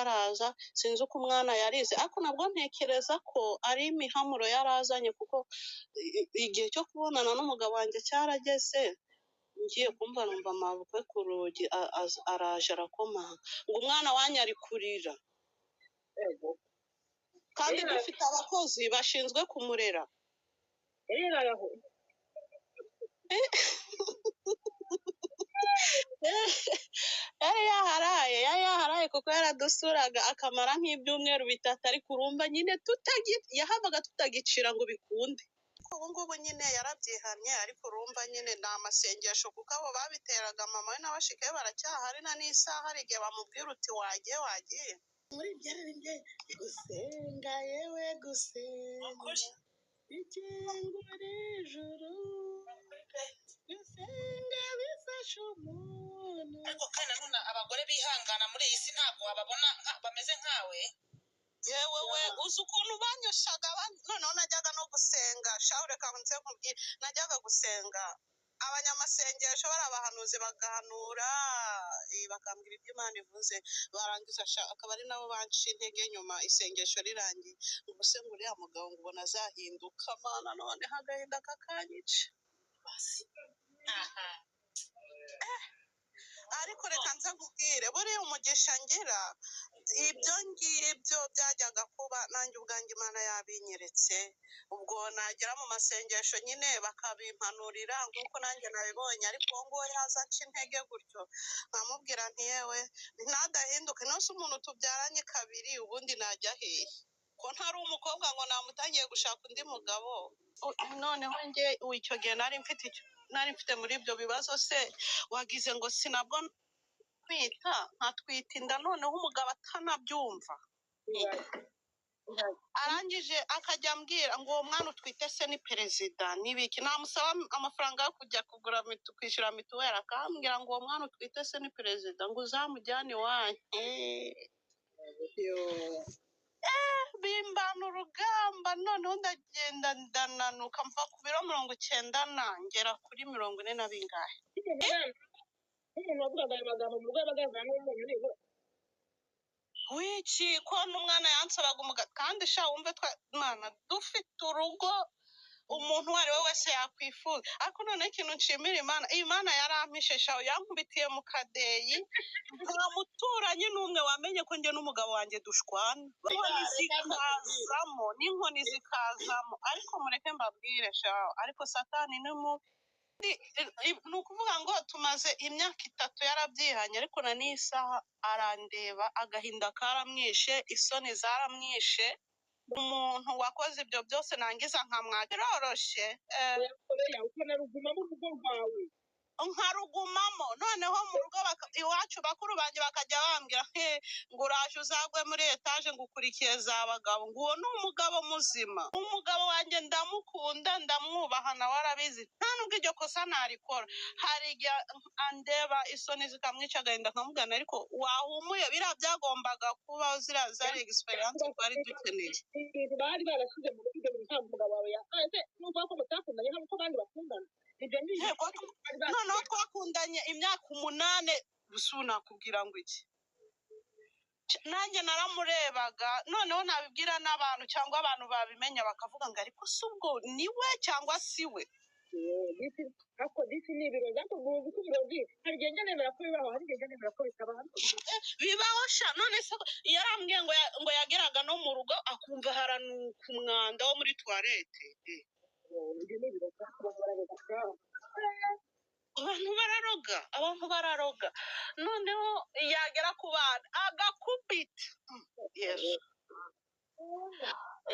ataraza, sinzi uko umwana yarize, ariko nabwo ntekereza ko ari imihamuro yarazanye, kuko igihe cyo kubonana n'umugabo wanjye cyarageze. Ngiye kumva numva amabukwe ku rugi, araje arakomanga ngo umwana wanyu ari kurira, kandi dufite abakozi bashinzwe kumurera. Yari yaharaye, yari yaharaye, kuko yaradusuraga akamara nk'ibyumweru 3, ariko urumva nyine yahavaga tutagicira ngo bikunde. Ubu ngubu nyine yarabyihannye, ariko urumva nyine ni amasengesho, kuko abo babiteraga mama we n'abashike be baracyahari, na n'isaha hari igihe bamubwira uti wagiye wagiye. Muri byarembye gusenga, yewe gusenga ikingura ijuru, gusenga bifasha umuntu. Ariko kandi nanone abagore bihangana muri iyi si ntabwo wababona bameze nkawe. Yewe we, uzi ukuntu banyushaga, noneho najyaga no gusenga, shahu reka nze nkubwire, najyaga gusenga abanyamasengesho bari abahanuzi bagahanura, bakambwira ibyo Imana ivuze, barangiza sha akaba ari nabo banca intege nyuma isengesho rirangiye, ngo se ngo uriya mugabo ngo ubona azahinduka, Mana noneho agahinda kakanyica. Ariko reka nze nkubwire, buriya umugisha ngira, ibyo ngibyo byajyaga kuba nanjye ubwanjye Imana yabinyeretse, ubwo nagera mu masengesho nyine bakabimpanurira nk'uko nanjye nabibonye, ariko uwo nguwo yaza aca intege gutyo, nkamubwira nti yewe ntadahinduke, nose umuntu tubyaranye kabiri ubundi najya hehe? Ko ntari umukobwa ngo namutangiye gushaka undi mugabo. Noneho njye icyo gihe nari mfite icyo nari mfite muri ibyo bibazo, se wagize ngo sinabwo ntwita, nkatwita inda, noneho umugabo atanabyumva, arangije akajya ambwira ngo uwo mwana utwite se ni perezida n'ibiki, namusaba amafaranga yo kujya kugura kwishyura mituweli, akambwira ngo uwo mwana utwite se ni perezida, ngo uzamujyane iwanyu. Bimbana urugamba, noneho ndagenda ndananuka, mva ku biro 90 na ngera kuri 40 na bingahe. Nk'umuntu wavugaga ayo magambo mu rugo yabaga yavana n'umunyu nibura. Wiki ko n'umwana yansabaga umugabo, kandi sha wumve Mana dufite urugo umuntu uwo ari we wese yakwifuza, ariko noneho ikintu nshimira Imana, Imana yarampishe sha, yankubitiye mu kadeyi, nta muturanyi n'umwe wamenye ko njye n'umugabo wanjye dushwana, inkoni zikazamo n'inkoni zikazamo, ariko mureke mbabwire sha, ariko satani ni mubi. Ni ukuvuga ngo tumaze imyaka 3 yarabyihanye, ariko na n'isaha arandeba agahinda karamwishe, isoni zaramwishe, umuntu wakoze ibyo byose nangiza nkamwaka biroroshye, ukanarugumamo urugo rwawe. Nkarugumamo, noneho mu rugo iwacu bakuru banjye bakajya bambwira ngo uraje uzagwe muri etaje ngo ukurikiye za bagabo, ngo uwo ni umugabo muzima. Umugabo wanjye ndamukunda, ndamwubaha, nawe arabizi, nta nubwo iryo kosa narikora. Hari igihe andeba isoni zikamwica agahinda, nkamugana ariko wahumuye, biriya byagombaga kuba, ziriya zari experience twari dukeneye. Ibintu bari barashyize mu rugo, ibyo bintu ntabwo umugabo wawe yakaye, nubwo ko mutakundanye ntabwo abandi bakundana. Ibyo ni Yego, noneho twakundanye imyaka 8, gusa ubu nakubwira ngo iki, nanjye naramurebaga, noneho nabibwira n'abantu cyangwa abantu babimenya bakavuga ngo ariko si ubwo ni we cyangwa si we. Ariko disi ni ibirozi, ariko ubu ko ibirozi hari igihe njya nemera ko bibaho, hari igihe njya nemera ko bitabaho. Bibaho sha, none se yarambwiye ngo yageraga no mu rugo akumva haranuka umwanda wo muri toilette. Ibyo ni ibirozi, ariko abantu bararoga. Abantu bararoga, abantu bararoga, noneho yagera ku bana agakubita. Yesu,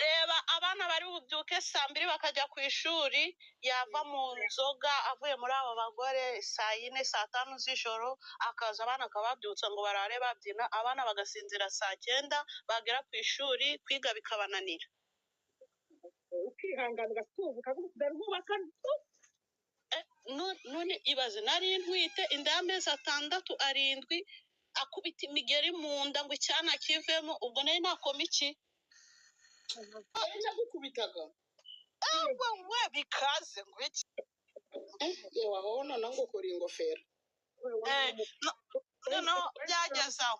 reba abana bari bubyuke saa 2 bakajya ku ishuri, yava mu nzoga avuye muri abo bagore saa 4 saa 5 z'ijoro, akaza abana akababyutsa ngo barare babyina, abana bagasinzira saa 9, bagera ku ishuri kwiga bikabananira. Ukihangana ugatuza ukavuga ndarwubaka. None ibaze nari ntwite inda y'amezi 6 7, akubita imigeri mu nda ngo icyana kivemo, ubwo nari nakoma iki? Yagukubitaga? We bikaze ngo iki? Yewe aho noneho ngo ukora ingofero. Noneho byageze aho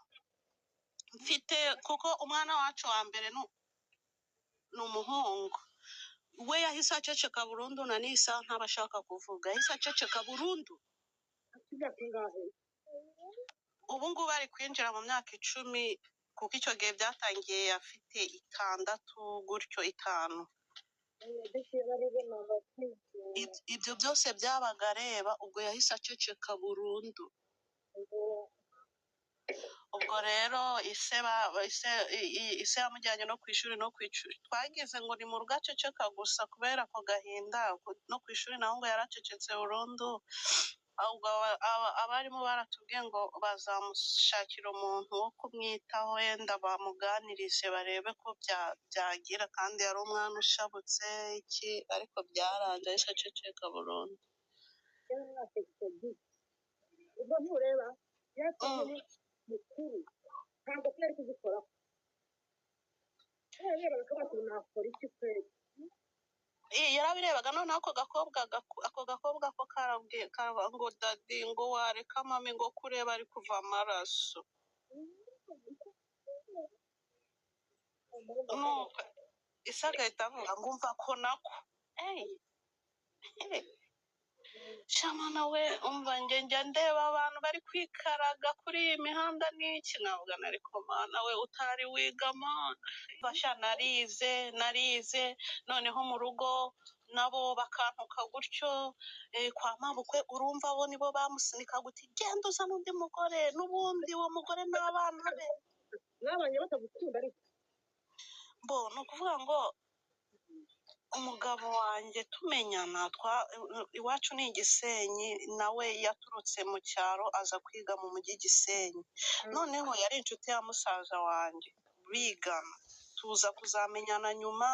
Mfite, kuko umwana wacu wa mbere ni umuhungu, we yahise aceceka burundu, na nisa ntaba ashaka kuvuga, yahise aceceka burundu. Afite imyaka ingahe? Ubu ngubu ari kwinjira mu myaka 10, kuko icyo gihe byatangiye afite 6 gutyo, 5. Ndetse yarabibona abakwinjira. Ibyo byose byabaga areba, ubwo yahise aceceka burundu. Ubwo rero ise ise yamujyanye no ku ishuri, no ku ishuri twagize ngo ni mu rugo aceceka gusa kubera ako gahinda, no ku ishuri naho ngo yaracecetse burundu. Ahubwo abarimu baratubwiye ngo bazamushakira umuntu wo kumwitaho, wenda bamuganirize barebe ko byagira, kandi yari umwana ushabutse iki, ariko byaranze ahise aceceka burundu. Yaracecetse ubwo ntureba yatumye mukuru ntabwo twari kuzikoraho, yararebaga akavuga ati nakora iki kweli? Yarabirebaga. Noneho ako gakobwa ko karabwiye karaba ngo daddy, ngo wareka mummy, ngo kureba ari kuva amaraso. Nuko ise agahita avuga ngo umva ko nako ey shamana we, umva njye njya ndeba abantu bari kwikaraga kuri iyi mihanda n'iki, nkavuga ariko mana we, utari wiga mana fasha. Narize, narize, noneho mu rugo nabo bakantuka gutyo, kwa mabukwe urumva bo nibo bamusunika guti genda uzane undi mugore, n'ubundi uwo mugore n'abana be. Mwabanye batagukunda ariko? Bo ni ukuvuga ngo umugabo wanjye tumenyana iwacu ni Igisenyi, nawe yaturutse mu cyaro aza kwiga mu mujyi Gisenyi. Noneho yari inshuti ya musaza wanjye bigana, tuza kuzamenyana nyuma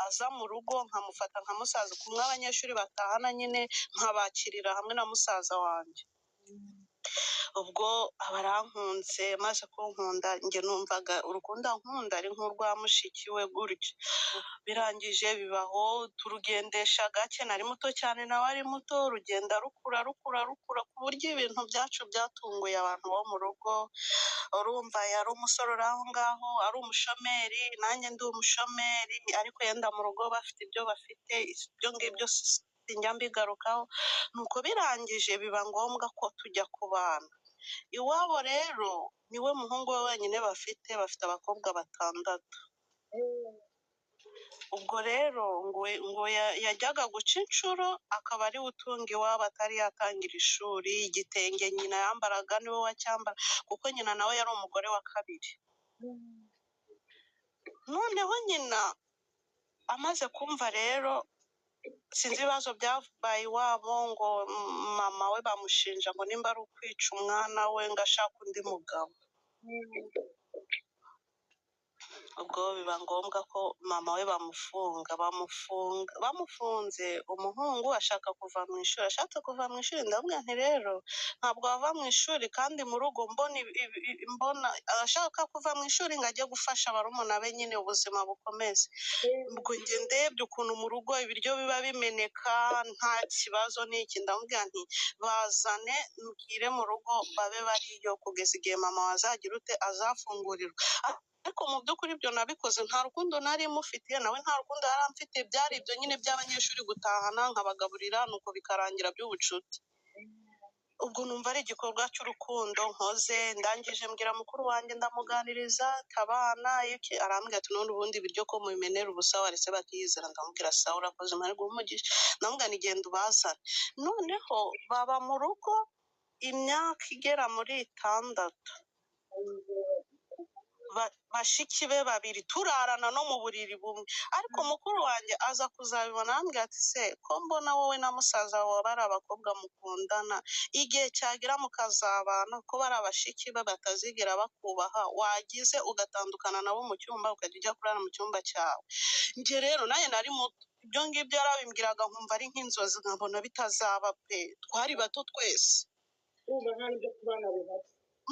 aza mu rugo, nkamufata nka musaza kumwe abanyeshuri batahana nyine, nkabakirira hamwe na musaza wanjye. Ubwo aba arankunze, maze kunkunda njye numvaga urukundo ankunda ari nk'urwa mushiki we gutyo. Birangije bibaho, turugendesha gake, nari muto cyane nawe ari muto, rugenda rukura rukura rukura ku buryo ibintu byacu byatunguye abantu bo mu rugo. Urumva yari umusore uri aho ngaho, ari umushomeri, nanjye ndi umushomeri, ariko yenda mu rugo bafite ibyo bafite, ibyo ngibyo sinjya mbigarukaho. Nuko birangije biba ngombwa ko tujya kubana iwabo. Rero niwe muhungu we wenyine bafite, bafite abakobwa 6. Ubwo rero ngo yajyaga guca inshuro akaba ariwe utunga iwabo, atari yatangira ishuri. Igitenge nyina yambaraga niwe wacyambara, kuko nyina nawe yari umugore wa kabiri. Noneho nyina amaze kumva rero, sinzi ibibazo byabaye iwabo, ngo mama we bamushinja ngo nimba ari ukwica umwana we, ngo ashake undi mugabo. Ubwo biba ngombwa ko mama we bamufunga. Bamufunga, bamufunze, umuhungu ashaka kuva mu ishuri. Ashatse kuva mu ishuri, ndamubwira nti rero ntabwo wava mu ishuri kandi mu rugo mbona mbona ashaka kuva mu ishuri ngo ajye gufasha barumuna be nyine ubuzima bukomeze. Ubwo njye ndebye ukuntu mu rugo ibiryo biba bimeneka nta kibazo n'iki, ndamubwira nti bazane mbwire mu rugo babe bariyo kugeza igihe mama wazagira ute azafungurirwa. Ariko mu by'ukuri ibyo nabikoze nta rukundo nari mufitiye, nawe nta rukundo yari amfitiye, byari ibyo nyine by'abanyeshuri gutahana nkabagaburira, nuko bikarangira by'ubucuti. Ubwo numva ari igikorwa cy'urukundo nkoze. Ndangije mbwira mukuru wanjye, ndamuganiriza tabana iki, arambwira ati none ubundi ibiryo ko mubimenera ubusa, waretse bakiyizera? Ndamubwira sawa, urakoze, Imana iguhe umugisha. Ndamubwira ni genda ubazane. Noneho baba mu rugo imyaka igera muri 6, bashiki be babiri turarana no mu buriri bumwe. Ariko mukuru wanjye aza kuzabibona, arambwira ati se ko mbona wowe na musaza wawe bari abakobwa mukundana, igihe cyagera mukazabana, ko bari abashiki be batazigera bakubaha, wagize ugatandukana nabo mu cyumba, ukajya ujya kurara mu cyumba cyawe? Njye rero nanjye nari muto, ibyo ngibyo yarabimbwiraga nkumva ari nk'inzozi, nkabona bitazaba pe, twari bato twese. Urumva nta n'ibyo kubana bihari.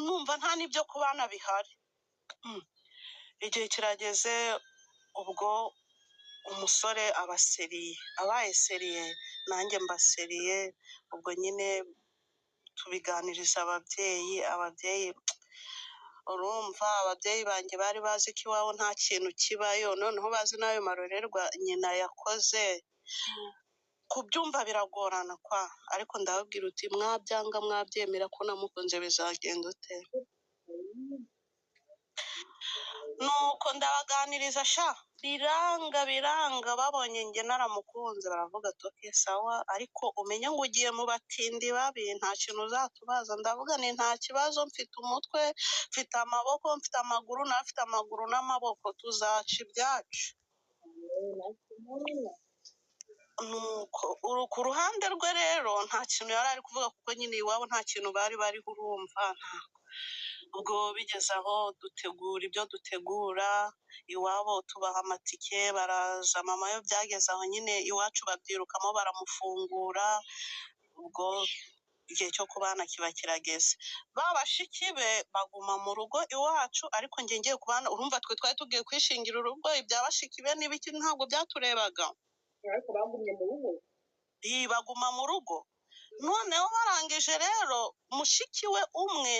Numva nta n'ibyo kubana bihari. Igihe kirageze, ubwo umusore aba sérieux, abaye sérieux nanjye mba sérieux. Ubwo nyine tubiganiriza ababyeyi, ababyeyi Urumva ababyeyi banjye bari bazi ko iwabo nta kintu kibayo, noneho bazi n'ayo marorerwa nyina yakoze. Kubyumva biragorana kwa, ariko ndababwira uti mwabyanga mwabyemera ko namukunze bizagenda ute? Nuko ndabaganiriza sha, biranga biranga, babonye njye naramukunze baravuga ati okay sawa, ariko umenye ngo ugiye mu batindi babi nta kintu uzatubaza. Ndavuga nti nta kibazo, mfite umutwe, mfite amaboko, mfite amaguru, nawe afite amaguru n'amaboko, tuzaca ibyacu. Nuko ku ruhande rwe rero nta kintu yari ari kuvuga kuko nyine iwabo nta kintu bari bariho, urumva ntabwo. Ubwo bigeze aho dutegura ibyo dutegura, iwabo tubaha amatike baraza, mama yo byageze aho nyine iwacu babyirukamo baramufungura, ubwo igihe cyo kubana kiba kirageze. Ba bashiki be baguma mu rugo iwacu, ariko njye ngiye kubana, urumva twe twari tugiye kwishingira urugo, ibya bashiki be n'ibiki ntabwo byaturebaga. Ariko bagumye mu rugo. Iyi baguma mu rugo. Noneho barangije rero, mushiki we umwe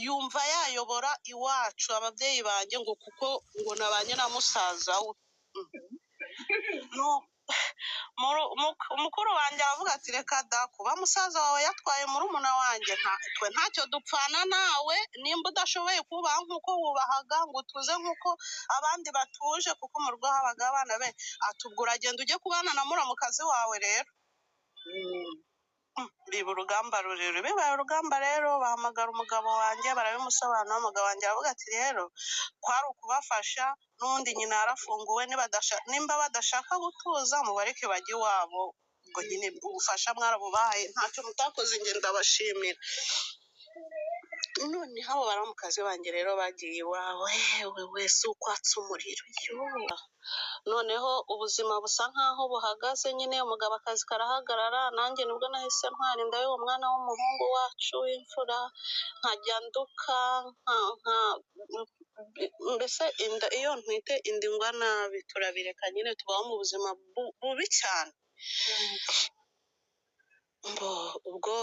yumva yayobora iwacu ababyeyi banjye ngo kuko ngo nabanye na musaza we. Mukuru wanjye aravuga ati reka da, kuba musaza wawe yatwaye murumuna wanjye, twe ntacyo dupfana nawe, nimba udashoboye kubaha nk'uko wubahaga ngo utuze nk'uko abandi batuje, kuko mu rugo habaga abana be, ati ubwo uragenda ujye kubana na muramukazi wawe rero. Biba urugamba rurerure, bibaye urugamba rero bahamagara umugabo wanjye barabimusobanura, umugabo wanjye aravuga ati rero kwari ukubafasha, n'ubundi nyina yarafunguwe, nimba badashaka gutuza mubareke bajye iwabo, ubwo nyine ubufasha mwarabubahaye ntacyo mutakoze, njye ndabashimira. Noneho abo baramukazi banjye rero bagiye iwabo, yewe we si ukwatsa umuriro, yoo. Noneho ubuzima busa nkaho buhagaze nyine, umugabo akazi karahagarara, nanjye nibwo nahise ntwara inda y'uwo mwana w'umuhungu wacu w'imfura, nkajya nduka, mbese inda iyo ntwite inda ingwa nabi, turabireka nyine tubaho mu buzima bubi cyane. Ubwo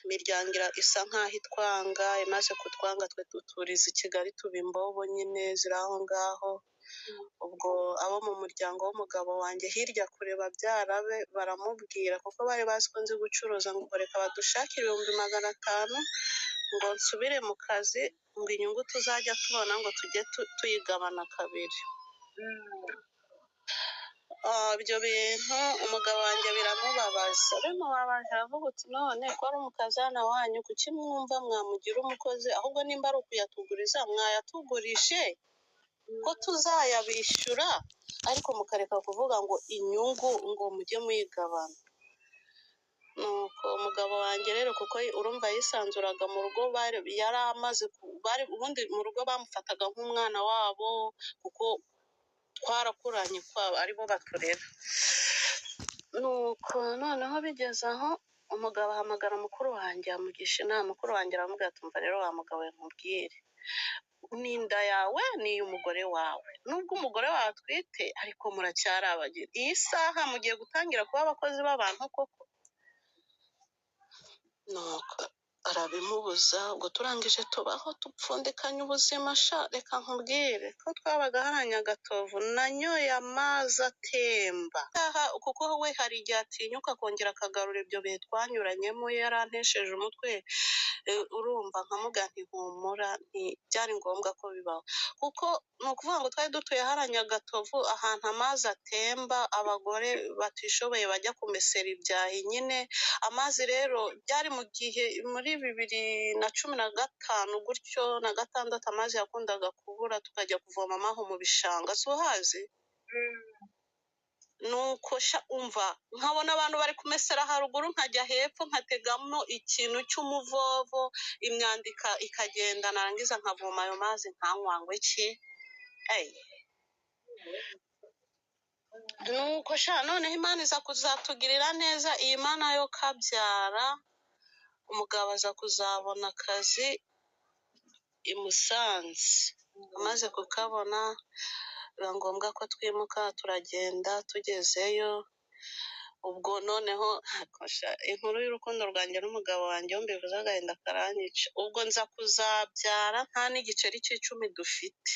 imiryango isa nkaho itwanga, imaze kutwanga twe duturiza i Kigali tuba imbobo nyine ziri aho ngaho. Ubwo abo mu muryango w'umugabo wanjye hirya kure babyara be baramubwira, kuko bari bazi ko nzi gucuruza, ngo reka badushakire 500,000 ngo nsubire mu kazi, ngo inyungu tuzajya tubona ngo tujye tuyigabana kabiri. Ibyo bintu umugabo wanjye biramubabaza, bimubabaje aravuga uti none ko ari umukazana wanyu, kuki mwumva mwamugira umukozi, ahubwo nimba ari ukuyatuguriza mwayatugurishe ko tuzayabishyura, ariko mukareka kuvuga ngo inyungu ngo mujye muyigabana. Nuko umugabo wanjye rero kuko urumva yisanzuraga mu rugo, bari yari amaze bari ubundi mu rugo bamufataga nk'umwana wabo, kuko twarakuranye kwabo aribo baturera. Nuko noneho bigeze aho umugabo ahamagara mukuru wanjye amugisha inama, mukuru wanjye aramubwira ati umva rero wa mugabo we nkubwire, ni inda yawe ni iy'umugore wawe, nubwo umugore wawe atwite ariko muracyari abageni, iyi saha mugiye gutangira kuba abakozi b'abantu koko. Nuko arabimubuza, ubwo turangije tubaho dupfundikanya ubuzima sha, reka nkubwire ko twabaga hariya Nyagatovu, nanyoye amazi atemba. Aha, kuko we hari igihe atinyuka akongera akagarura ibyo bihe twanyuranyemo, yarantesheje umutwe, urumva nkamuga nti humura, ntibyari ngombwa ko bibaho, kuko ni ukuvuga ngo twari dutuye hariya Nyagatovu, ahantu amazi atemba, abagore batishoboye bajya kumesera ibyahi nyine. Amazi rero byari mu gihe muri 2015 gutyo na 6, amazi yakundaga kubura tukajya kuvoma amaho mu bishanga, si uhazi? Nuko sha umva nkabona abantu bari kumesera haruguru, nkajya hepfo nkategamo ikintu cy'umuvovo, imyanda ikagenda, narangiza nkavoma ayo mazi nkanywa ngo iki? Ey. Nuko sha noneho Imana iza kuzatugirira neza, iyi Mana yo kabyara, umugabo aza kuzabona akazi i Musanze. Amaze kukabona biba ngombwa ko twimuka, turagenda, tugezeyo Ubwo noneho kosha, inkuru y'urukundo rwanjye n'umugabo wanjye iyo mbivuze agahinda karanyica. Ubwo nza kuzabyara nta n'igiceri cy'icumi dufite.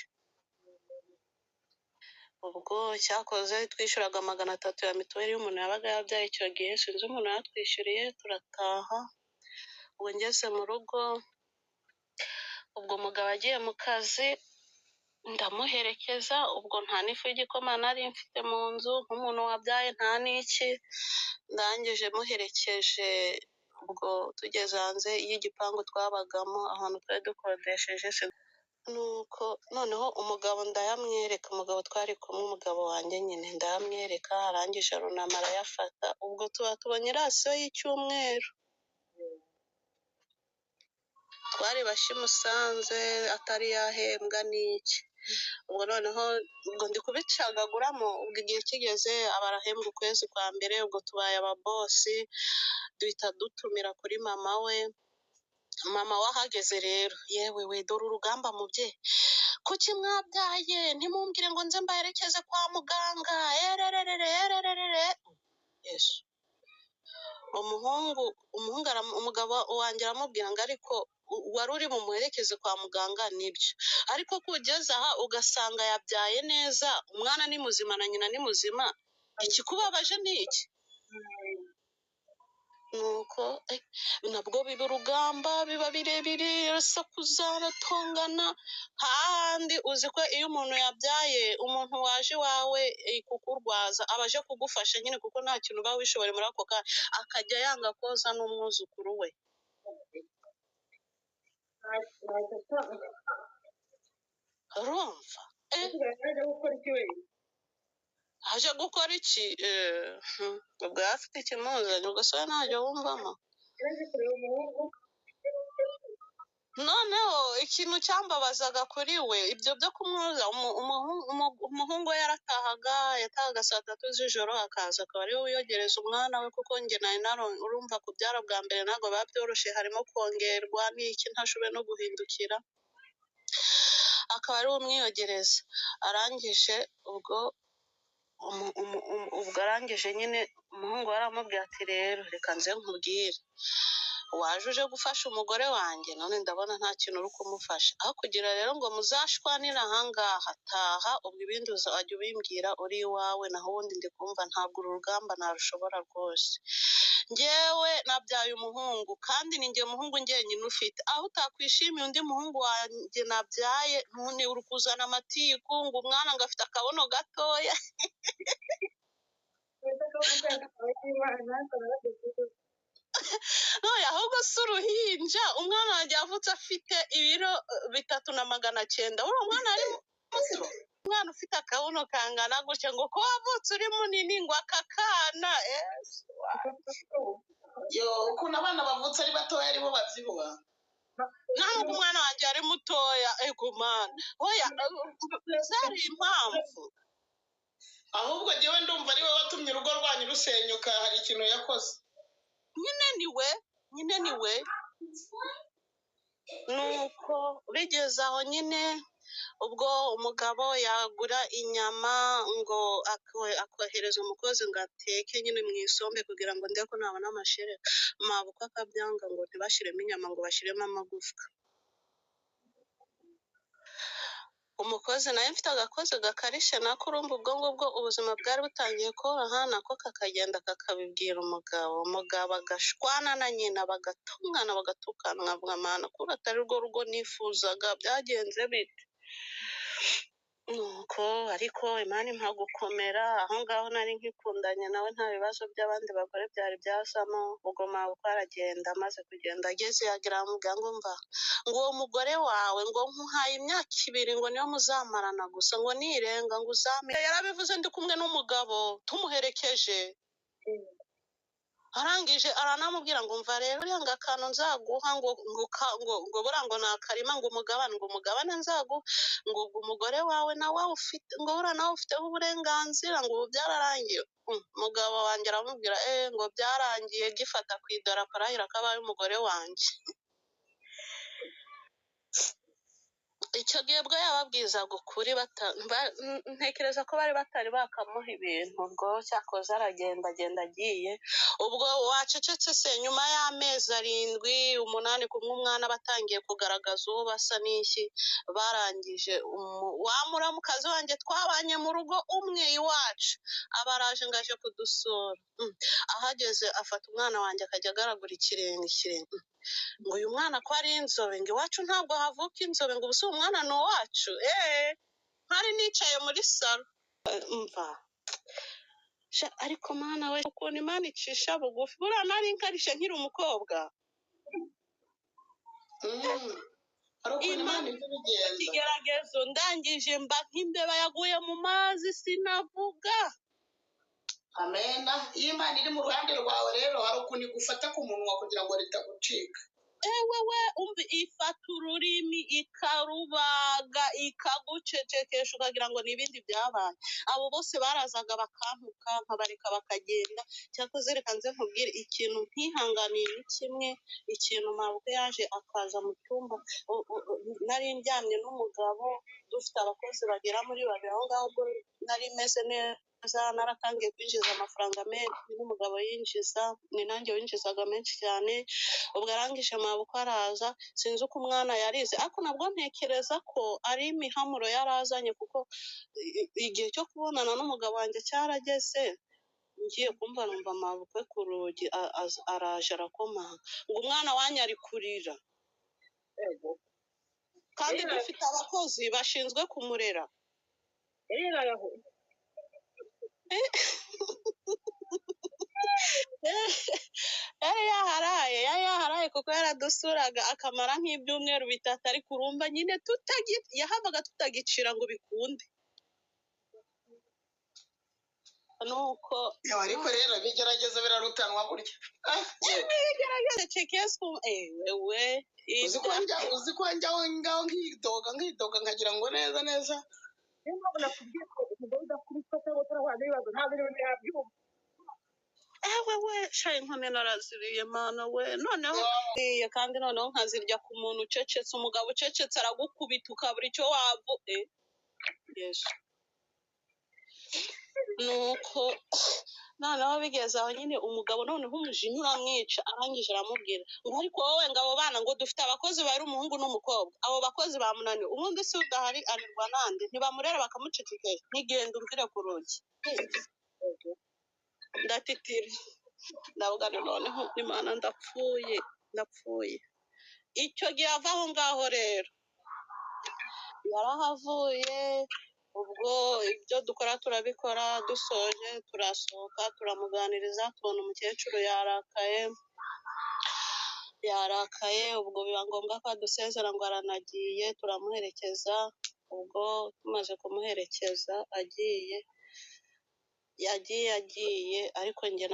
Ubwo cyakoze twishyuraga 300 ya mituweli y'umuntu yabaga yabyaye icyo gihe, sinzi umuntu yatwishyuriye turataha. Ubwo ngeze mu rugo, ubwo umugabo agiye mu kazi ndamuherekeza, ubwo nta n'ifu y'igikoma nari mfite mu nzu nk'umuntu wabyaye nta n'iki, ndangije muherekeje, ubwo tugeze hanze y'igipangu twabagamo ahantu twari dukodesheje, nuko noneho umugabo ndayamwereka, umugabo twari kumwe, umugabo wanjye nyine ndayamwereka, arangije arunama arayafata, ubwo tuba tubonye irasiyo y'icyumweru. Twari bashya i Musanze atari yahembwa n'iki. Ubwo noneho ubwo ndi kubicagaguramo, ubwo igihe kigeze aba arahembwa ukwezi kwa mbere, ubwo tubaye ababosi, duhita dutumira kuri mama we. Mama we ahageze rero, yewe we dore urugamba mubyeyi, kuki mwabyaye ntimumbwire ngo nze mbaherekeze kwa muganga, erererere erererere. Yesu. Umuhungu umuhungu umugabo wanjye aramubwira ngo ariko wari uri bumuherekeze kwa muganga nibyo, ariko kugeza aha ugasanga yabyaye neza, umwana ni muzima na nyina ni muzima, ikikubabaje ni iki? Nuko nabwo biba urugamba, biba birebire, arasakuza, aratongana. Hahandi uzi ko iyo umuntu yabyaye, umuntu waje iwawe kukurwaza aba aje kugufasha nyine, kuko nta kintu uba wishoboye muri ako kanya, akajya yanga koza n'umwuzukuru we. Urumva? Aje gukora iki? Ubwo yari afite ikimuzanye, ubwo se we ntacyo wumvamo. Noneho ikintu cyambabazaga kuri we, ibyo byo kumwoza, umuhungu we yaratahaga, yatahaga saa 3 z'ijoro, akaza akaba ariwe wiyogereza umwana we, kuko njye nari urumva kubyara bwa mbere ntabwo biba byoroshye, harimo kongerwa n'iki ntashobe no guhindukira, akaba ariwe umwiyogereza. Arangije ubwo ubwo arangije nyine umuhungu we aramubwira ati rero reka nze nkubwire, waje uje gufasha umugore wanjye none ndabona nta kintu uri kumufasha, aho kugira rero ngo muzashwanire ahangaha, taha, ubwo ibindi uzajya ubimbwira uri iwawe, naho ubundi ndi kumva ntabwo uru rugamba narushobora rwose. Njyewe nabyaye umuhungu kandi ni njye muhungu njyenyine ufite, aho utakwishimiye undi muhungu wanjye nabyaye, ntune uri kuzana amatiku ngo umwana ngo afite akabuno gatoya. None ahubwo si uruhinja, umwana wanjye yavutse afite ibiro 3,900, uriya mwana ari muto, umwana ufite akabuno kangana gutya ngo ko wavutse uri munini ngo aka kana. Yo, ukuntu abana bavutse ari batoya aribo babyibuha. Ntabwo umwana wanjye ari mutoya, ego mana, oya zari impamvu. Ahubwo njyewe ndumva ari we watumye urugo rwanyu rusenyuka, hari ikintu yakoze. Nyine ni we, nyine ni we. Nuko bigeze aho nyine, ubwo umugabo yagura inyama ngo akohereza umukozi ngo ateke nyine mu isombe kugira ngo ndebe ko nabona amashereka, mabukwe akabyanga ngo ntibashiremo inyama ngo bashiremo amagufwa. Umukozi nawe mfite agakozi gakarishye nako, urumva ubwo ngubwo ubuzima bwari butangiye koroha, nako kakagenda kakabibwira umugabo, umugabo agashwana na nyina, bagatongana bagatukana, nkavuga mana kuri atari rwo rugo nifuzaga, byagenze bite? Nuko ariko Imana impa gukomera, aho ngaho nari nkikundanye nawe nta bibazo by'abandi bagore byari byazamo. Ubwo mabukwe aragenda, amaze kugenda ageze yagira aramubwira ngo mva, ngo uwo mugore wawe ngo nkuhaye imyaka 2 ngo niyo muzamarana gusa, ngo nirenga ngo uzame. Yarabivuze ndi kumwe n'umugabo tumuherekeje, arangije aranamubwira ngo mva rero uriya ngo akantu nzaguha ngo ngo ngo ngo buriya ngo ni akarima ngo umugabane, ngo umugabane nzaguha, ngo ubwo umugore wawe nawe ufite, ngo buriya nawe ufiteho uburenganzira, ngo ubu byararangiye. Umugabo wanjye aramubwira ngo byarangiye, gifata ku idarapo arahira ko abaye umugore wanjye. Icyo gihe bwo yababwizaga ukuri, ntekereza ko bari batari bakamuha ibintu. Ubwo cyakoze aragenda agenda agiye, ubwo wacecetse se nyuma y'amezi 7 8 kumwe umwana batangiye kugaragaza uwo basa n'iki, barangije wa muramukazi wanjye twabanye mu rugo umwe iwacu aba araje ngo aje kudusura. Ahageze afata umwana wanjye akajya agaragura ikirenge ikirenge. Ngo uyu mwana ko ari inzobe, ngo iwacu ntabwo havuka inzobe, ngo ubu si umwana ni uwacu. Ntari nicaye muri salo. Mva sha, ariko mana we, ukuntu Imana icisha bugufi! Buriya nari nkarishe nkiri umukobwa. Hari ukuntu Imana Imana ijya ibigenza. Ikigeragezo ndangije mba nk'imbeba yaguye mu mazi, sinavuga. Amena. Iyo Imana iri mu ruhande rwawe rero, hari ukuntu igufata ku munwa kugira ngo ritagucika. Ewe we, umva, ifata ururimi ikarubaga, ikagucecekesha, ukagira ngo ni ibindi byabaye. Abo bose barazaga bakantuka, nkabareka bakagenda. Cyakoze reka nze nkubwire ikintu ntihanganiye ni kimwe, ikintu mabukwe yaje akaza mu cyumba, nari ndyamye n'umugabo, dufite abakozi bagera muri babiri aho ngaho. Ubwo nari meze neza, naratangiye kwinjiza amafaranga menshi n'umugabo yinjiza, ni nanjye winjizaga menshi cyane. Ubwo arangije mabukwe araza, sinzi uko umwana yarize, ariko nabwo ntekereza ko ari imihamuro yari azanye, kuko igihe cyo kubonana n'umugabo wanjye cyarageze. Ngiye kumva numva mabukwe ku rugi, araje arakomanga ngo umwana wanyu ari kurira. Yego. Kandi Yari dufite abakozi bashinzwe kumurera. Yari yaraye aho. Yari yaharaye, yari yaharaye, kuko yaradusuraga akamara nk'ibyumweru 3, ariko urumva nyine yahavaga tutagicira ngo bikunde, nuko Yewe, ariko rero bigerageza birarutanwa burya. Ah, cekeswe ewe. Uzi ko njya, uzi ko njya aho ngaho nkidoga nkidoga, nkagira ngo neza neza. Niyo mpamvu nakubwiye ko umugore udakubitwa cyangwa utarahura n'ibibazo ntabwo ibintu yabyumva. Ewe we, sha, inkoni naraziriye, mana we! Noneho iyo kandi noneho nkazirya ku muntu ucecetse. Umugabo ucecetse aragukubita ukabura icyo wavu. Yesu! Nuko noneho bigeze aho nyine, umugabo noneho umujinya uramwica, arangije aramubwira ngo ariko wowe, ngo abo bana, ngo dufite abakozi bari umuhungu n'umukobwa, abo bakozi bamunaniye, ubundi se udahari arerwa nande? Ntibamurera bakamucecekesha? Ntigenda umvire ku rugi. Ndatitira, ndavuga nti noneho Imana, ndapfuye, ndapfuye. Icyo gihe ava aho ngaho rero, yarahavuye. Ubwo ibyo dukora turabikora, dusoje turasohoka, turamuganiriza, tubona umukecuru yarakaye, yarakaye. Ubwo biba ngombwa ko adusezera ngo aranagiye, turamuherekeza. Ubwo tumaze kumuherekeza agiye, yagiye agiye, ariko njye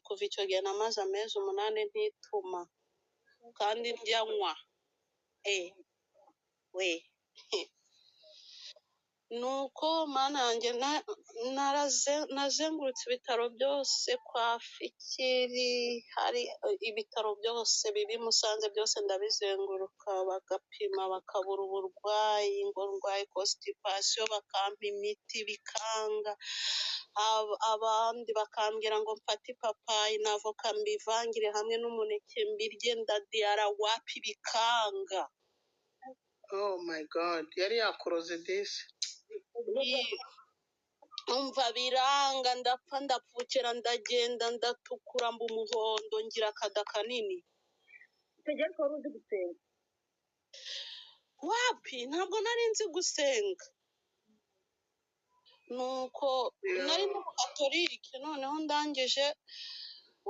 kuva icyo gihe namaze amezi 8 ntituma kandi ndya nywa. We, nuko mana yanjye, nazengurutse ibitaro byose kwa Fikiri, hari ibitaro byose bibi Musanze byose ndabizenguruka, bagapima bakabura uburwayi, ngo ndwaye constipation, bakampa imiti bikanga. Abandi bakambwira ngo mfate ipapayi na avoka mbivangire hamwe n'umuneke mbirye, ndadiyara, wapi, bikanga. Oh my God, yari yakuroze disi. Umva, biranga, ndapfa, ndapfukira, ndagenda ndatukura, mba umuhondo, ngira akada kanini. Icyo gihe ariko wari uzi gusenga? Wapi, ntabwo nari nzi gusenga. Nuko nari n'umukatolike. Noneho ndangije,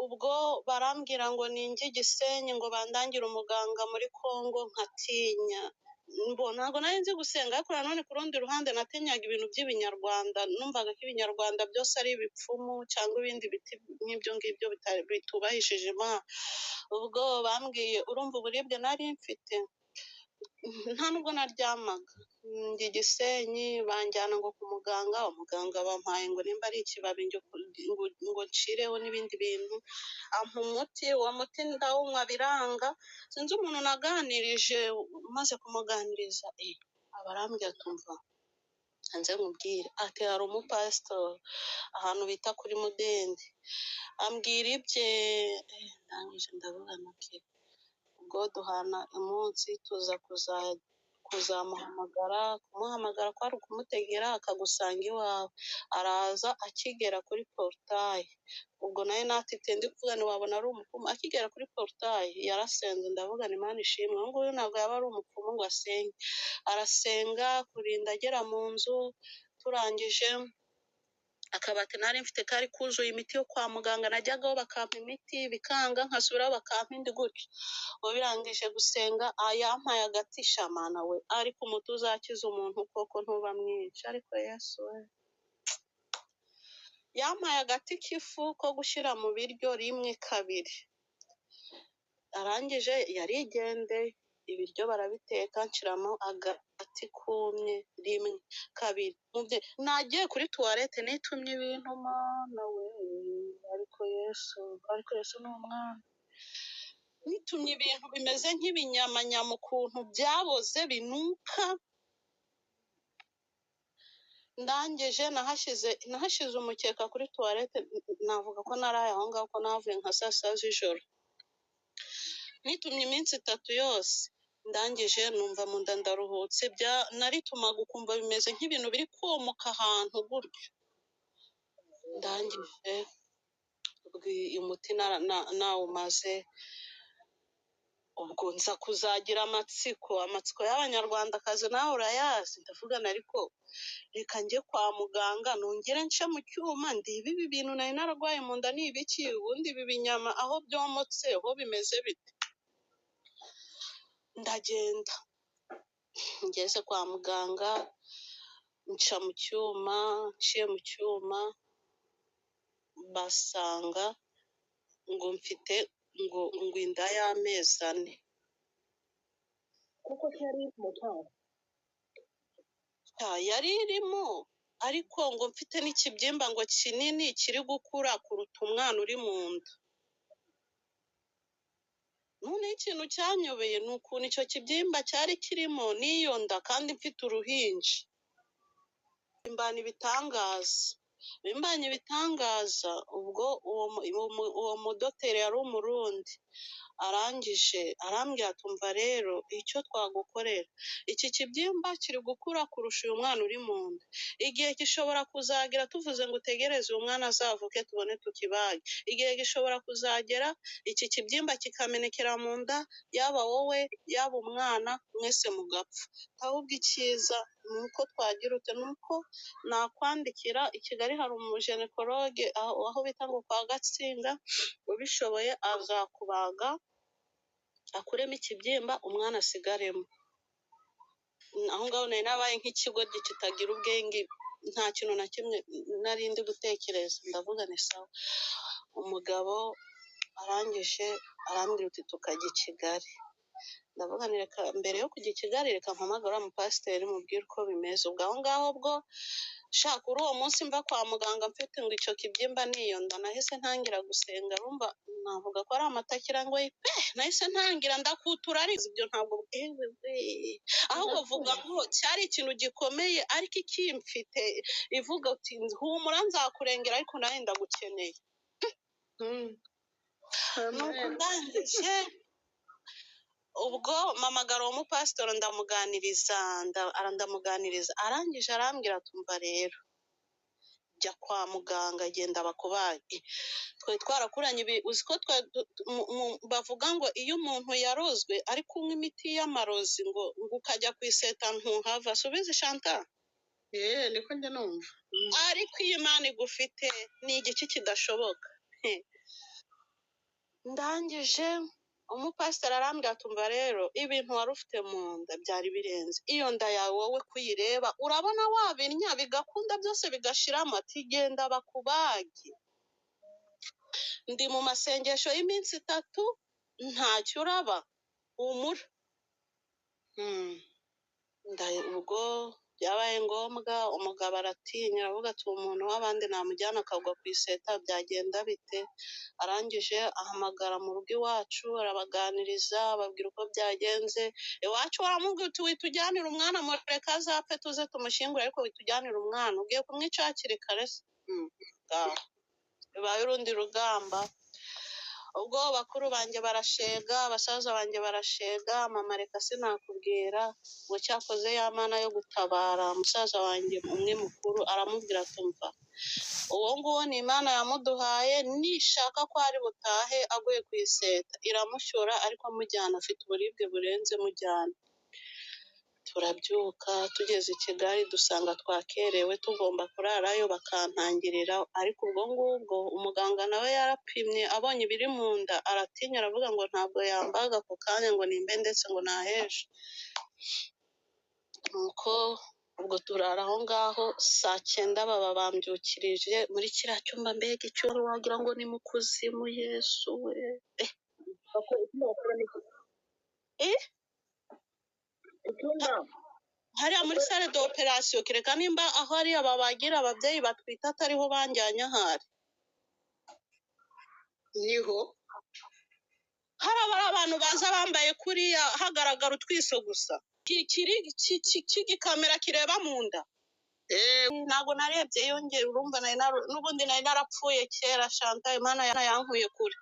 ubwo barambwira ngo ninjye Gisenyi, ngo bandangire umuganga muri Congo, nkatinya. Mbo ntabwo nari nzi gusenga, ariko nanone ku rundi ruhande natinyaga ibintu by'ibinyarwanda. Numvaga ko ibinyarwanda byose ari ibipfumu cyangwa ibindi biti nk'ibyo ngibyo bitubahishije Imana. Ubwo bambwiye, urumva uburibwe nari mfite. Nta nubwo naryamaga. Njya i Gisenyi, banjyana ngo ku muganga, umuganga bampaye ngo nimba ari ikibabi ngo nshireho n'ibindi bintu, ampa umuti, uwo muti ndawunywa biranga. Sinzi umuntu naganirije, maze kumuganiriza aba arambwira ati umva nze nkubwire, ati hari umupasitori ahantu bita kuri Mudende, ambwira ibye, ndangije ndavuga nti okay. Ubwo duhana umunsi tuza kuzamuhamagara, kumuhamagara kwari ukumutegera akagusanga iwawe, araza akigera kuri porutaye, ubwo nawe natite ndi kuvuga ntiwabona ari umupfumu, akigera kuri porutaye yarasenze, ndavuga nti Imana ishimwe, uyu nguyu ntabwo yaba ari umupfumu ngo asenge, arasenga kurinda agera mu nzu, turangije akabati nari mfite kari kuzuye imiti yo kwa muganga, najyagaho bakampa imiti bikanga, nkasubiraho bakampa indi gutyo. Ubu birangije gusenga yampaye agati, shamana we, ariko umuti uzakiza umuntu koko ntuba mwinshi, ariko Yesu we yampaye agati k'ifu ko gushyira mu biryo rimwe kabiri, arangije yarigendeye, ibiryo barabiteka nshiramo agati kumye rimwe kabiri. Nagiye kuri tuwarete nitumye ibintu, mana we, ariko Yesu, ariko Yesu ni umwana. Nitumye ibintu bimeze nk'ibinyamanyama ukuntu byaboze binuka, ndangije nahashize umukeka kuri tuwarete, navuga ko naraye aho ngaho ko navuye nka saa sita z'ijoro. Nitumye iminsi itatu yose, ndangije numva mu nda ndaruhutse, naritumaga ukumva bimeze nk'ibintu biri komoka ahantu gutyo. Ndangije umuti nawumaze, ubwo nza kuzagira amatsiko, amatsiko y'abanyarwandakazi nawe urayazi, ndavugana ariko reka njye kwa muganga nongere nce mu cyuma ndebe ibi bintu nari nararwaye mu nda ni ibiki, ubundi ibi binyama aho byomotse ho bimeze bite. Ndagenda ngeze kwa muganga nca mu cyuma, nciye mu cyuma basanga ngo mfite ngo inda y'amezi 4. Kuko yari irimo cyane. Yari irimo, ariko ngo mfite n'ikibyimba ngo kinini kiri gukura kuruta umwana uri mu nda. Noneho ikintu cyanyobeye ni ukuntu icyo kibyimba cyari kirimo n'iyo nda kandi mfite uruhinja. Bimbana ibitangaza, bimbanye ibitangaza. Ubwo uwo mudoteri yari umurundi, arangije arambwira ati umva rero icyo twagukorera, iki kibyimba kiri gukura kurusha uyu mwana uri mu nda, igihe gishobora kuzagira tuvuze ngo utegereze uyu mwana azavuke tubone tukibage, igihe gishobora kuzagera iki kibyimba kikamenekera mu nda, yaba wowe yaba umwana mwese mugapfa. Ahubwo icyiza ni uko twagira ute, ni uko nakwandikira i Kigali hari umujenekologe aho bita ngo kwa Gatsinga, ubishoboye azakubaga akuremo ikibyimba umwana asigaremo. Aho ngaho nari nabaye nk'ikigoryi kitagira ubwenge, nta kintu na kimwe nari ndi gutekereza, ndavuga ni sawa. Umugabo arangije arambwira uti tukajya i Kigali, ndavuga nti reka mbere yo kujya i Kigali reka mpamagare uriya mupasiteri mubwire uko bimeze. Ubwo aho ngaho bwo shaka kuri uwo munsi mva kwa muganga mfite ngo icyo kibyimba niyo nda, nahise ntangira gusenga, urumva navuga ko ari amatakira ngo pe, nahise ntangira ndakutura, ariko ibyo ntabwo ahubwo vuga ngo cyari ikintu gikomeye, ariko ikimfite ivuga uti humura nzakurengera ariko nawe ndagukeneye. Nuko ndangije ubwo mpamagara uwo mupasitori ndamuganiriza, ndamuganiriza, arangije arambwira ati umva rero jya kwa muganga genda bakubage. Twari twarakuranye ibi, uzi ko bavuga ngo iyo umuntu yarozwe ari kunywa imiti y'amarozi ngo ukajya ku iseta ntuhava, subiza Chantal? Niko njya numva. Ariko iyo Imana igufite ni igiki kidashoboka. Ndangije umupasiteri arambwira ati umva rero ibintu wari ufite mu nda byari birenze, iyo nda yawe wowe kuyireba urabona wabirya bigakunda byose bigashiramo, ati genda bakubage. Ndi mu masengesho y'iminsi 3 ntacyo uraba, humura. Ubwo byabaye ngombwa, umugabo aratinya, aravuga ati uwo muntu w'abandi namujyana akagwa ku iseta byagenda bite? Arangije ahamagara mu rugo iwacu, arabaganiriza, ababwira uko byagenze. Iwacu baramubwira uti witujyanire umwana, mureke azapfe tuze tumushyingure, ariko witujyanire umwana, ugiye kumwica hakiri kare se? Ngaho bibaye urundi rugamba. Ubwo bakuru banjye barashega, basaza banjye barashega, mama reka sinakubwira ngo cyakoze ya Mana yo gutabara. Musaza wanjye umwe mukuru aramubwira ati umva, uwo nguwo ni Imana yamuduhaye, nishaka ko ari butahe aguye ku iseta iramushyura, ariko amujyana afite uburibwe burenze mujyana. Turabyuka tugeze i Kigali dusanga twakerewe, tugomba kurarayo bakantangirira. Ariko ubwo ngubwo umuganga nawe yarapimye, abonye ibiri mu nda aratinya, aravuga ngo ntabwo yambaga ako kanya, ngo nimbe ndetse ngo naheje. Nuko ubwo turara aho ngaho, saa 9 baba bambyukirije muri kiriya cyumba, mbega icyumba wagira ngo ni mu kuzimu, Yesu we. Hariya muri salle d'operation, kereka nimba aho ari ababagira ababyeyi batwite atariho banjyanye, ahari Niho hari abari abantu baza bambaye kuriya, hagaragara utwiso gusa, cy'igikamera kireba mu nda. Ntabwo narebye yongera, urumva n'ubundi nari narapfuye kera. Chantal, Imana yankuye kure.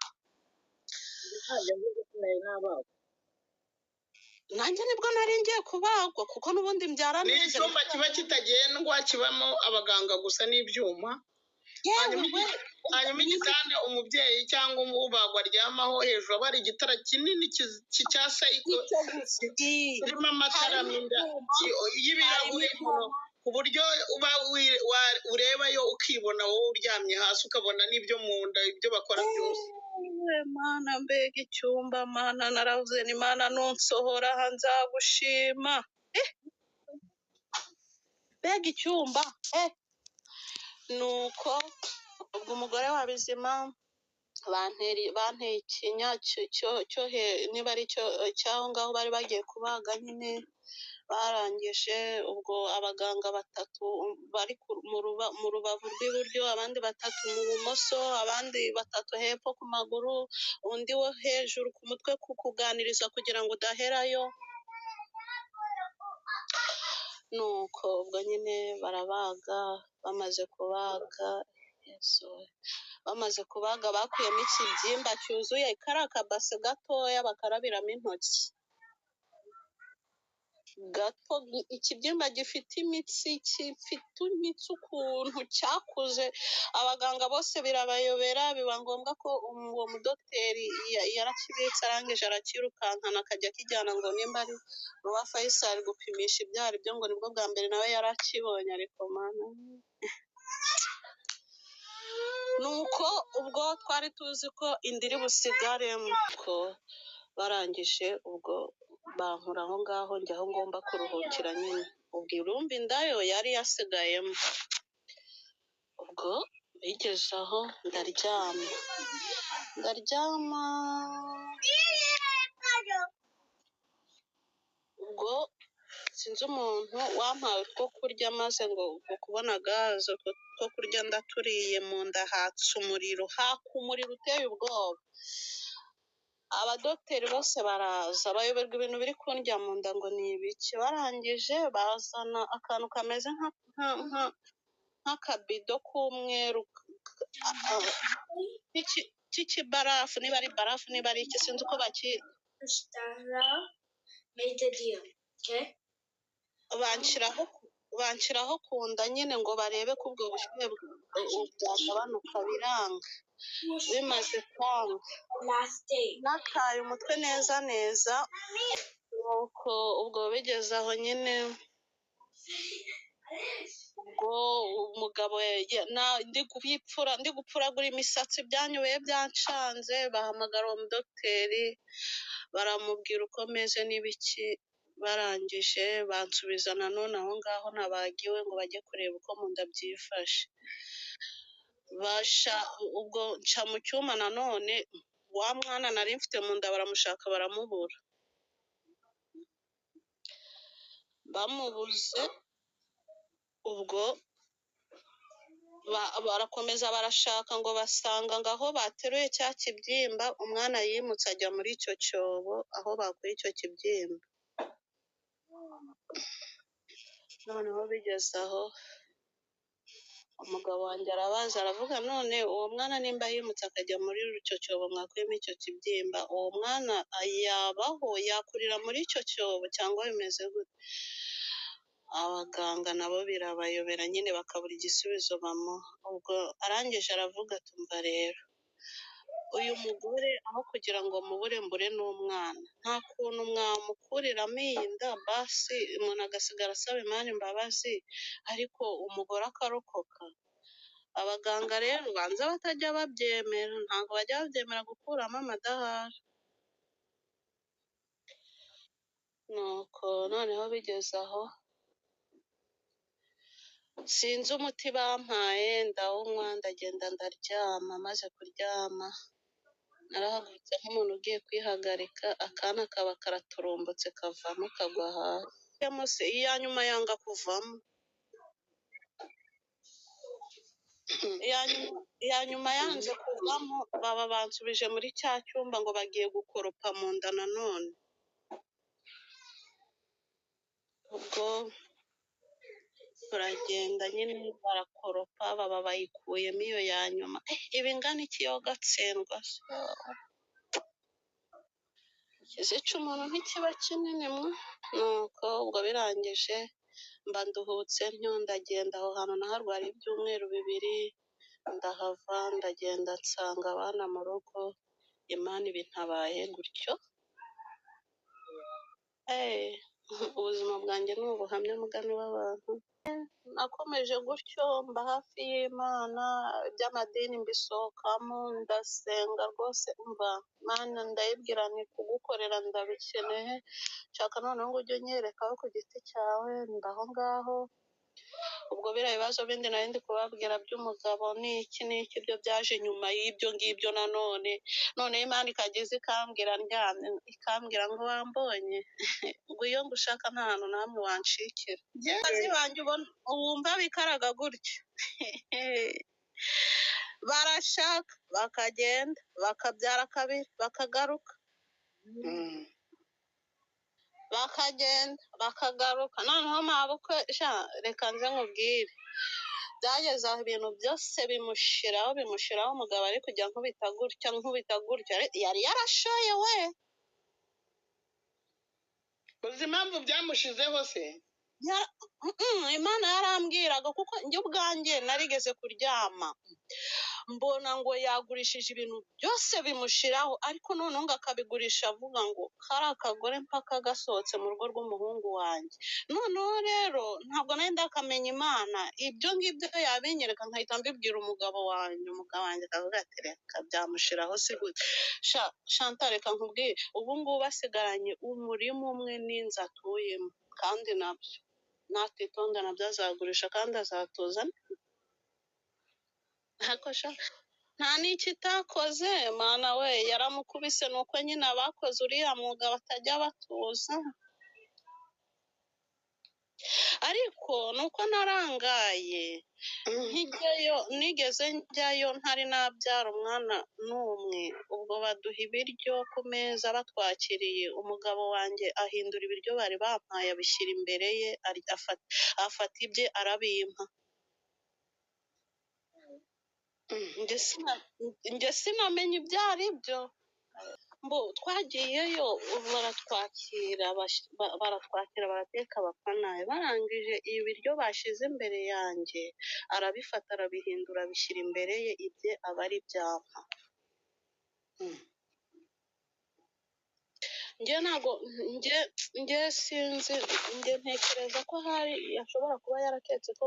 Nanjye nibwo nari ngiye kubagwa, kuko n'ubundi mbyara Ni neza. icyumba kiba kitagendwa, kibamo abaganga gusa n'ibyuma. Hanyuma igitanda umubyeyi cyangwa ubagwa aryamaho, hejuru aba ari igitara kinini cya sayiko kirimo amatara y'ibirahure, ku buryo uba urebayo ukibona wowe uryamye hasi, ukabona n'ibyo mu nda, ibyo bakora byose. Mana, mbega icyumba! Mana, naravuze ni Mana, nunsohora aha nzagushima. Mbega icyumba! Nuko ubwo umugore wa Bizima banteye ikinya cyo niba ari cyo cy'aho ngaho bari bagiye kubaga nyine. Barangije ubwo abaganga batatu bari mu rubavu rw'iburyo, abandi batatu mu bumoso, abandi batatu hepfo ku maguru, undi wo hejuru ku mutwe kukuganiriza kugira ngo udaherayo. Nuko ubwo nyine barabaga, bamaze kubaga, Yesu, bamaze kubaga bakuyemo ikibyimba cyuzuye kariya kabase gatoya bakarabiramo intoki gato, ikibyimba gifite imitsi, gifite imitsi ukuntu cyakuze, abaganga bose birabayobera. Biba ngombwa ko uwo mudogiteri yarakibitse, arangije arakirukankana akajya akijyana ngo nimba ari uwa Faisal gupimisha ibyo aribyo, ngo nibwo bwa mbere nawe yarakibonye. Ariko Mana! Nuko ubwo twari tuzi ko inda iri busigaremo, ko barangije ubwo bankura aho ngaho njya aho ngomba kuruhukira nyine. Ubwo urumva inda yo yari yasigayemo. Ubwo bigeze aho ndaryama, ndaryama. Ubwo sinzi umuntu wampaye utwo kurya, maze ngo kubona gaze, utwo two kurya ndaturiye, mu nda hatse umuriro, haka umuriro uteye ubwoba. Abadogiteri bose baraza bayoberwa ibintu biri kundya mu nda ngo ni ibiki. Barangije bazana akantu kameze nk'akabido k'umweru k'ikibarafu, niba ari barafu, niba ari iki, sinzi uko bakita. Banshyiraho ku nda nyine ngo barebe ko ubwo bushyuhe bwagabanuka, biranga. Bimaze kwanga nataye umutwe neza neza. Nuko ubwo bigeze aho nyine, ubwo umugabo ndi gupfuragura imisatsi, byanyobeye, byancanze. Bahamagara uwo mudogiteri, baramubwira uko meze n'ibiki. Barangije bansubiza nanone aho ngaho nabagiwe ngo bajye kureba uko mu nda byifashe. Basha ubwo nca mu cyuma nanone, wa mwana nari mfite mu nda baramushaka baramubura. Bamubuze ubwo barakomeza barashaka ngo basanga ngo aho bateruye cya kibyimba, umwana yimutse ajya muri icyo cyobo aho bakuye icyo kibyimba. Noneho bigeze aho umugabo wanjye arabaza aravuga, none uwo mwana nimba yimutse akajya muri icyo cyobo mwakuyemo icyo kibyimba, uwo mwana yabaho yakurira muri icyo cyobo cyangwa bimeze gute? Abaganga nabo birabayobera nyine bakabura igisubizo bamuha. Ubwo arangije aravuga ati umva rero, uyu mugore aho kugira ngo mubure mbure n'umwana, nta kuntu mwamukuriramo iyi nda basi umuntu agasigara asaba Imana imbabazi, ariko umugore akarokoka. Abaganga rero banza batajya babyemera, ntabwo bajya babyemera gukuramo amadahari. Nuko noneho bigeze aho sinzi umuti bampaye, ndawunywa ndagenda ndaryama. Maze kuryama narahagurutse nk'umuntu ugiye kwihagarika, akana kaba karaturumbutse kavamo kagwa hasi. Iya nyuma yanga kuvamo, iya nyuma yanze kuvamo, baba bansubije muri cya cyumba ngo bagiye gukoropa mu nda nanone. Ubwo turagenda nyine barakoropa, baba bayikuyemo iyo ya nyuma. Iba ingana iki yo gatsindwa? Ikizica umuntu ntikiba kinini mwa. Nuko ubwo birangije mba nduhutse ntyo, ndagenda aho hantu naharwariye ibyumweru 2, ndahava ndagenda nsanga abana mu rugo, Imana ibintabaye gutyo. Ubuzima bwanjye ni ubuhamya mugani w'abantu. Nakomeje gutyo mba hafi y'Imana, iby'amadini mbisohokamo, ndasenga rwose, mva Mana ndayibwira nti kugukorera ndabikeneye, nshaka noneho ngo ujye unyerekaho ku giti cyawe, ndaho ngaho. Ubwo biriya bibazo bindi nari ndi kubabwira by'umugabo n'iki n'iki, byo byaje nyuma y'ibyo ngibyo nanone. Noneho Imana ikajya iza ikambwira ndyamye, ikambwira ngo wambonye, ngo iyo ngushaka nta hantu na hamwe wanshikira. Abakozi banjye ubona wumva bikaraga gutyo barashaka bakagenda bakabyara kabiri bakagaruka, bakagenda bakagaruka. Noneho mabukwe sha reka nze nkubwire, byageze aho ibintu byose bimushiraho bimushiraho, umugabo ari kujya nkubita gutya nkubita gutya, yari yarashoye we. Uzi impamvu byamushizeho se? Imana yarambwiraga, kuko njye ubwanjye narigeze kuryama mbona ngo yagurishije ibintu byose bimushiraho, ariko noneho ngo akabigurisha avuga ngo kari akagore mpaka gasohotse mu rugo rw'umuhungu wanjye. Noneho rero ntabwo nari ndakamenya Imana, ibyo ngibyo yabinyereka nkahita mbibwira umugabo wanjye, umugabo wanjye akavuga ati reka byamushiraho si gute. Chantal reka nkubwire, ubu ngubu asigaranye umurima umwe n'inzu atuyemo, kandi nabyo natitonda nabyo azagurisha kandi azatuza. Nta n'icyo itakoze Mana we, yaramukubise. Nuko nyine abakoze uriya mwuga batajya batuza, ariko nuko narangaye nkijyayo, nigeze njyayo ntari nabyara umwana n'umwe. Ubwo baduha ibiryo ku meza batwakiriye, umugabo wanjye ahindura ibiryo bari bampaye abishyira imbere ye, afata ibye arabimpa. Njye sinamenye ibyo ari byo. Mbo twagiyeyo baratwakira, baratwakira barateka bapfa nabi, barangije ibiryo bashize imbere yanjye arabifata arabihindura abishyira imbere ye, ibye aba ari ibyampa. Njye ntabwo njye sinzi, njye ntekereza ko hari ashobora kuba yaraketse ko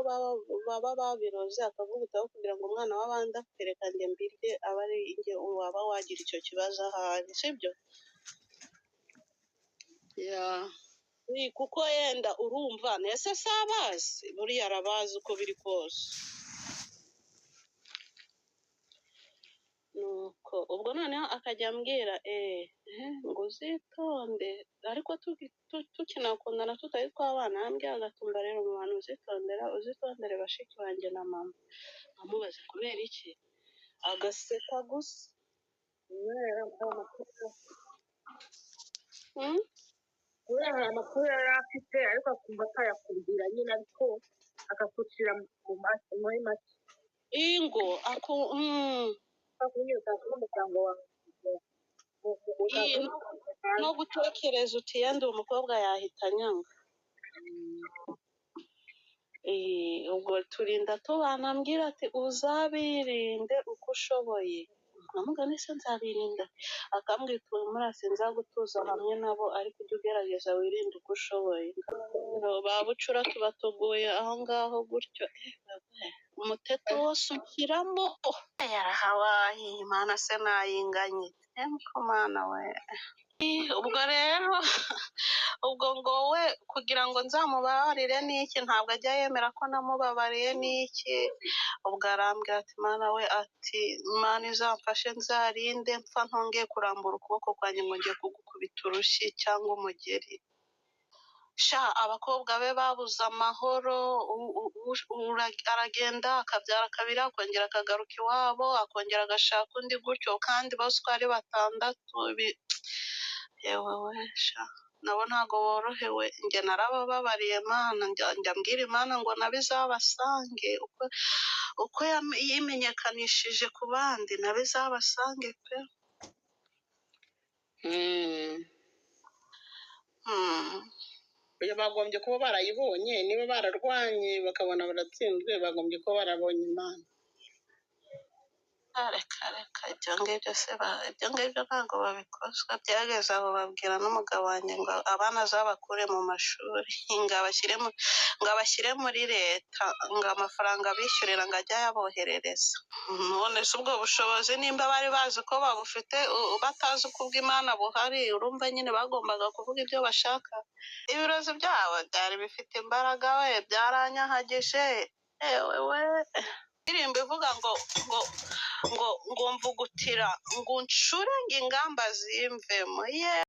baba babiroze, akavuga utaho kugira ngo umwana w'abandi apfe, reka njye mbirye, abe ari njye waba wagira icyo kibazo ahari, sibyo? Kuko yenda urumva nese si abazi, buriya arabazi uko biri kose. Nuko ubwo noneho akajya ambwira ngo uzitonde, ariko tukinakundana tutari twabana, yambwira agatumba rero mu bantu uzitondera, uzitondere bashiki banjye na mama. Nkamubaza kubera iki, agaseka gusa. Kubera amakuru Mm? kubera hari amakuru yari afite, ariko akumva atayakubwira nyine, ariko akakucira muri make. Ingo ako Nyine utazi n'umuryango wawe Iyi, utazi no gutekereza uti yenda uwo mukobwa yahita anyanga. Ubwo turinda tubana, ambwira ati uzabirinde uko ushoboye. Nkamuga nese nzabirinda, akambwira uti murasi nzagutuza hamwe nabo, ariko ujye ugerageza wirinde uko ushoboye. Rero ba bucura tuba tuguye aho ngaho gutyo, baba, umuteto wose unshyiramo yarahabaye. Imana se nayinganye ko mana we. Ubwo rero ubwo ngo we kugira ngo nzamubabarire n'iki, ntabwo ajya yemera ko namubabariye n'iki. Ubwo arambwira ati mana we, ati Imana izamfashe nzarinde mpfa ntongeye kurambura ukuboko kwanjye ngo ngiye kugukubita urushyi cyangwa umugeri. Sha abakobwa be babuze amahoro, aragenda akabyara kabiri, akongera akagaruka iwabo, akongera agashaka undi gutyo, kandi bose uko ari batandatu. Yewe we, sha nabo ntago borohewe. Njye narabababariye Mana, njya mbwira Imana ngo nabo izabasange uko yimenyekanishije ku bandi, nabo izabasange pe. Oya, bagombye kuba barayibonye. Niba bararwanye bakabona baratsinzwe, bagombye kuba barabonye Imana. Reka reka, ibyo ngibyo se ibyo ngibyo ntabwo babikozwa. Byageze aho babwira n'umugabo wanjye ngo abana azabakure mu mashuri, ngo abashyire muri leta, ngo amafaranga abishyurira ngo ajye ayaboherereza. None se ubwo bushobozi nimba bari bazi ko babufite, batazi uko ubw'Imana buhari, urumva nyine bagombaga kuvuga ibyo bashaka. Ibirozi byabo byari bifite imbaraga we, byaranyahagije ewe we. Indirimbo ivuga ngo ngo ngo ngo mvugutira ngo uncure ngo ingamba zimvemo ye.